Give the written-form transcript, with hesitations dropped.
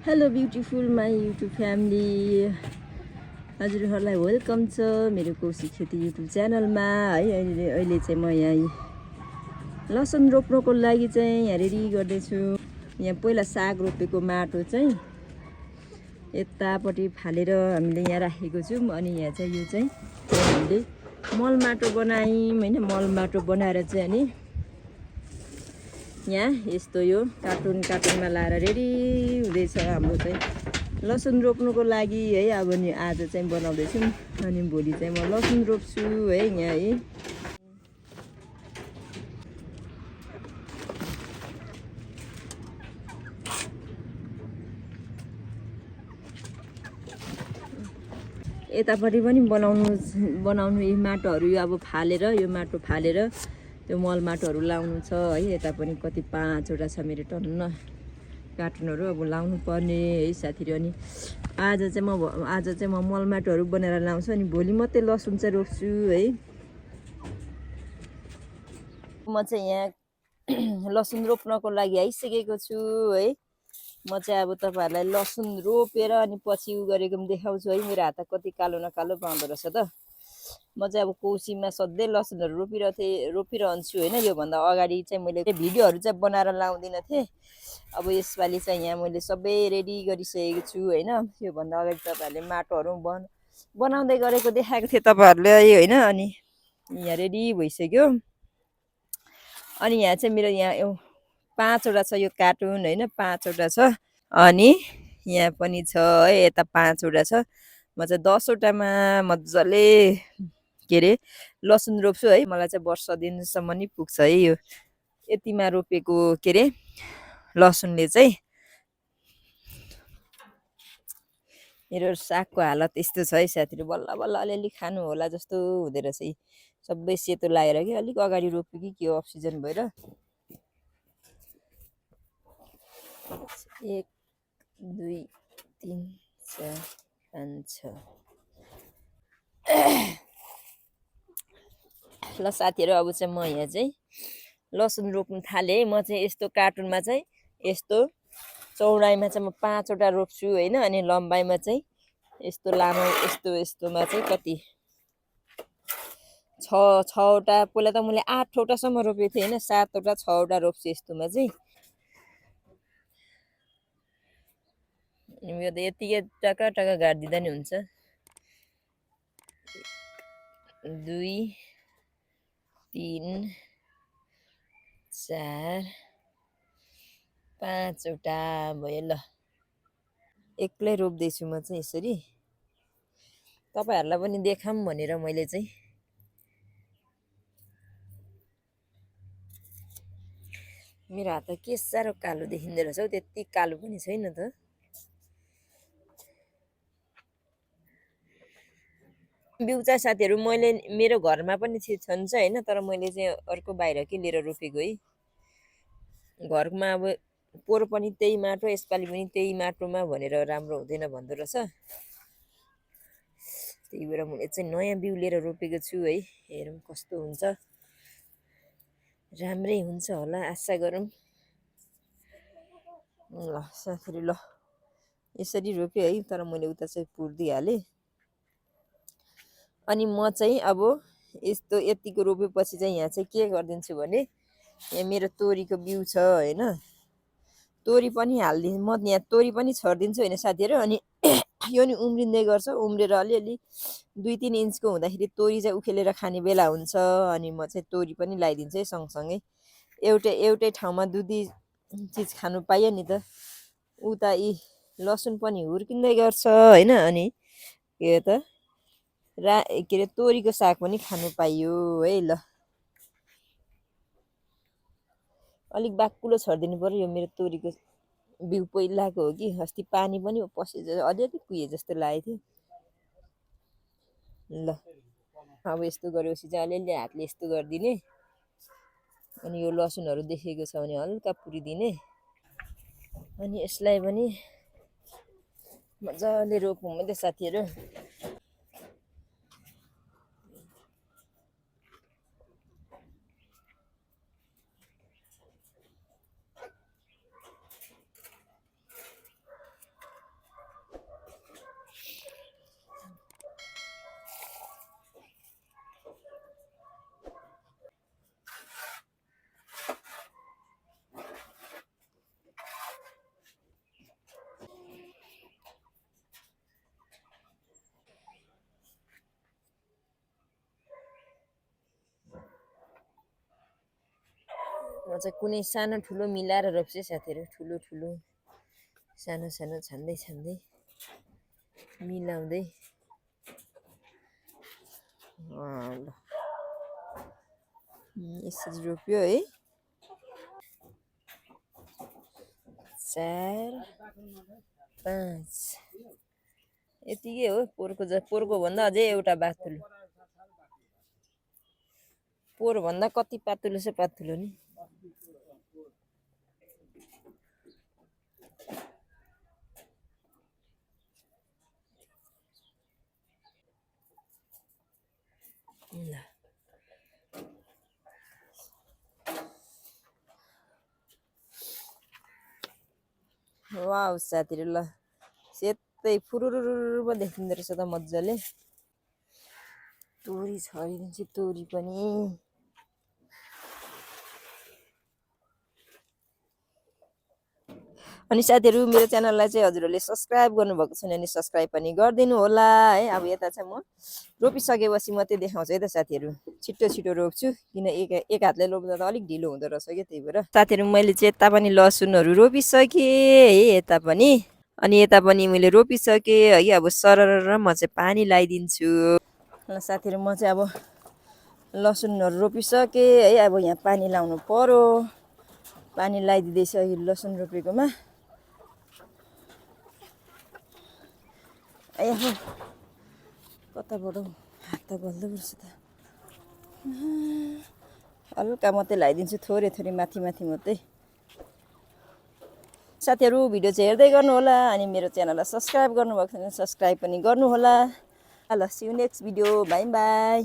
Hello beautiful my YouTube family, हजुरहरूलाई welcome छ मेरो कोसी खेती युट्युब च्यानलमा है। अहिले चाहिँ म यहाँ लसुन रोप्नको लागि चाहिँ यहाँ रेडी गर्दैछु। यहाँ पहिला साग रोपेको माटो चाहिँ यतापट्टि फालेर हामीले यहाँ राखेको छौँ। अनि यहाँ चाहिँ यो चाहिँ हामीले मल माटो बनायौँ होइन। मल माटो बनाएर चाहिँ अनि यहाँ यस्तो यो कार्टुनमा लाएर रेडी हुँदैछ हाम्रो चाहिँ लसुन रोप्नुको लागि है। अब नि आज चाहिँ बनाउँदैछौँ अनि भोलि चाहिँ म लसुन रोप्छु है यहाँ है। यतापट्टि पनि बनाउनु यी माटोहरू यो अब फालेर यो माटो फालेर त्यो मल माटोहरू लाउनु छ है। यता पनि कति 5वटा छ मेरो टन्न कार्टुनहरू अब लाउनु पर्ने है साथीहरू। अनि आज चाहिँ म मल माटोहरू बनाएर लाउँछु अनि भोलि मात्रै लसुन चाहिँ रोप्छु है। म चाहिँ यहाँ लसुन रोप्नको लागि आइसकेको छु है। म चाहिँ अब तपाईँहरूलाई लसुन रोपेर अनि पछि उ गरेको पनि देखाउँछु है। मेरो हात कति कालो न कालो पाउँदो रहेछ त। म चाहिँ अब कोसीमा सधैँ लसुनहरू रोपिरहन्छु होइन। योभन्दा अगाडि चाहिँ मैले भिडियोहरू चाहिँ बनाएर लाउँदिनँ थिएँ। अब यसपालि चाहिँ यहाँ मैले सबै रेडी गरिसकेको छु होइन। योभन्दा अगाडि तपाईँहरूले माटोहरू बनाउँदै गरेको देखाएको थिएँ तपाईँहरूले होइन। अनि यहाँ रेडी भइसक्यो। अनि यहाँ चाहिँ मेरो यहाँ 5वटा छ यो कार्टुन होइन, 5वटा छ। अनि यहाँ पनि छ है, यता 5वटा छ। म चाहिँ 10वटामा मजाले के अरे लसुन रोप्छु है। मलाई चाहिँ वर्ष दिनसम्म नि पुग्छ है यो यतिमा रोपेको के अरे लसुनले चाहिँ। मेरो सागको हालत यस्तो छ है साथीहरू, बल्ल बल्ल अलिअलि खानु होला जस्तो हुँदो रहेछ। सबै सेतो लागेर कि अलिक अगाडि रोप्यो कि के हो अक्सिजन भएर। 1 2 3 4 5 6 ल साथीहरू, अब चाहिँ म यहाँ चाहिँ लसुन रोप्नु थालेँ है। म चाहिँ यस्तो कार्टुनमा चाहिँ यस्तो चौडाइमा चाहिँ म 5वटा रोप्छु होइन। अनि लम्बाइमा चाहिँ यस्तो लामो यस्तोमा चाहिँ कति 6वटा। पहिला त मैले 8वटासम्म रोपेको थिएँ होइन, 7वटा 6वटा रोप्छु यस्तोमा चाहिँ। यो त यतिकै टका गाडिदिँदा नि हुन्छ। 2 3 4 5वटा भयो। ल एक्लै रोप्दैछु म चाहिँ यसरी, तपाईँहरूलाई पनि देखाऊँ भनेर मैले चाहिँ। मेरो हात के साह्रो कालो देखिँदो रहेछ हौ, त्यति कालो पनि छैन त। बिउ चाहिँ साथीहरू मैले मेरो घरमा पनि छन्छ होइन, तर मैले चाहिँ अर्को बाहिरकै लिएर रोपेको है। घरमा अब पोहोर पनि त्यही माटो, यसपालि पनि त्यही माटोमा भनेर राम्रो हुँदैन भन्दो रहेछ। त्यही भएर मैले चाहिँ नयाँ बिउ लिएर रोपेको छु है। हेरौँ कस्तो हुन्छ, राम्रै हुन्छ होला आशा गरौँ। ल साथीहरू, ल यसरी रोपेँ है, तर मैले उता चाहिँ पुर्दिहालेँ। अनि म चाहिँ अब यस्तो यतिको रोपेपछि चाहिँ यहाँ चाहिँ के गरिदिन्छु भने, यहाँ मेरो तोरीको बिउ छ होइन, तोरी पनि हालिदिन्छु म। यहाँ तोरी पनि छरिदिन्छु होइन साथीहरू। अनि यो नि उम्रिँदै गर्छ, उम्रेर अलिअलि 2-3 इन्चको हुँदाखेरि तोरी चाहिँ उखेलेर खाने बेला हुन्छ। अनि म चाहिँ तोरी पनि लगाइदिन्छु है सँगसँगै। एउटै ठाउँमा 2 चिज खानु पाइयो नि त। उता यी लसुन पनि हुर्किँदै गर्छ होइन। अनि के त के अरे तोरीको साग पनि खानु पाइयो है। ल अलिक बाक्कुलो छरिदिनु पर्यो। यो मेरो तोरीको बिउ पहिलाको हो कि, अस्ति पानी पनि पसे अलिअलि कुहिए जस्तो लागेको थियो। ल अब यस्तो गरेपछि चाहिँ अलिअलि हातले यस्तो गरिदिने। अनि यो लसुनहरू देखेको छ भने हल्का पुरिदिने। अनि यसलाई पनि मजाले रोपौँ है साथीहरू। अझ कुनै सानो ठुलो मिलाएर रोप्छु साथीहरू ठुलो ठुलो सानो सानो छान्दै छान्दै मिलाउँदै ल यसरी रोप्यो है 4 5 यतिकै हो पोहोरको भन्दा अझै एउटा पातुलो पोहोर भन्दा कति पातुलो छ पातुलो नि ल वाउ साथीहरू ल सेतै फुरुरुरुरुमा देखिँदो रहेछ त मजाले तोरी छरिदिन्छु तोरी पनि अनि साथीहरू मेरो च्यानललाई चाहिँ हजुरहरूले सब्स्क्राइब गर्नुभएको छैन भने सब्स्क्राइब पनि गरिदिनु होला है अब यता चाहिँ म रोपिसकेपछि मात्रै देखाउँछु है त साथीहरू छिटो छिटो रोप्छु किन एक हातले रोप्दा त अलिक ढिलो हुँदो रहेछ कि त्यही भएर साथीहरू मैले चाहिँ यता पनि लसुनहरू रोपिसकेँ है यता पनि अनि यता पनि मैले रोपिसकेँ है अब सरर म चाहिँ पानी लगाइदिन्छु ल साथीहरू म चाहिँ अब लसुनहरू रोपिसकेँ है अब यहाँ पानी लाउनु पर्यो पानी लगाइदिँदैछ यो लसुन रोपेकोमा ए कताबाट हात त गल्दो रहेछ त हल्का मात्रै लगाइदिन्छु थोरै थोरै माथि माथि मात्रै साथीहरू भिडियो चाहिँ हेर्दै गर्नु होला अनि मेरो च्यानललाई सब्स्क्राइब गर्नुभएको छैन सब्स्क्राइब पनि गर्नु होला ल see you next video bye by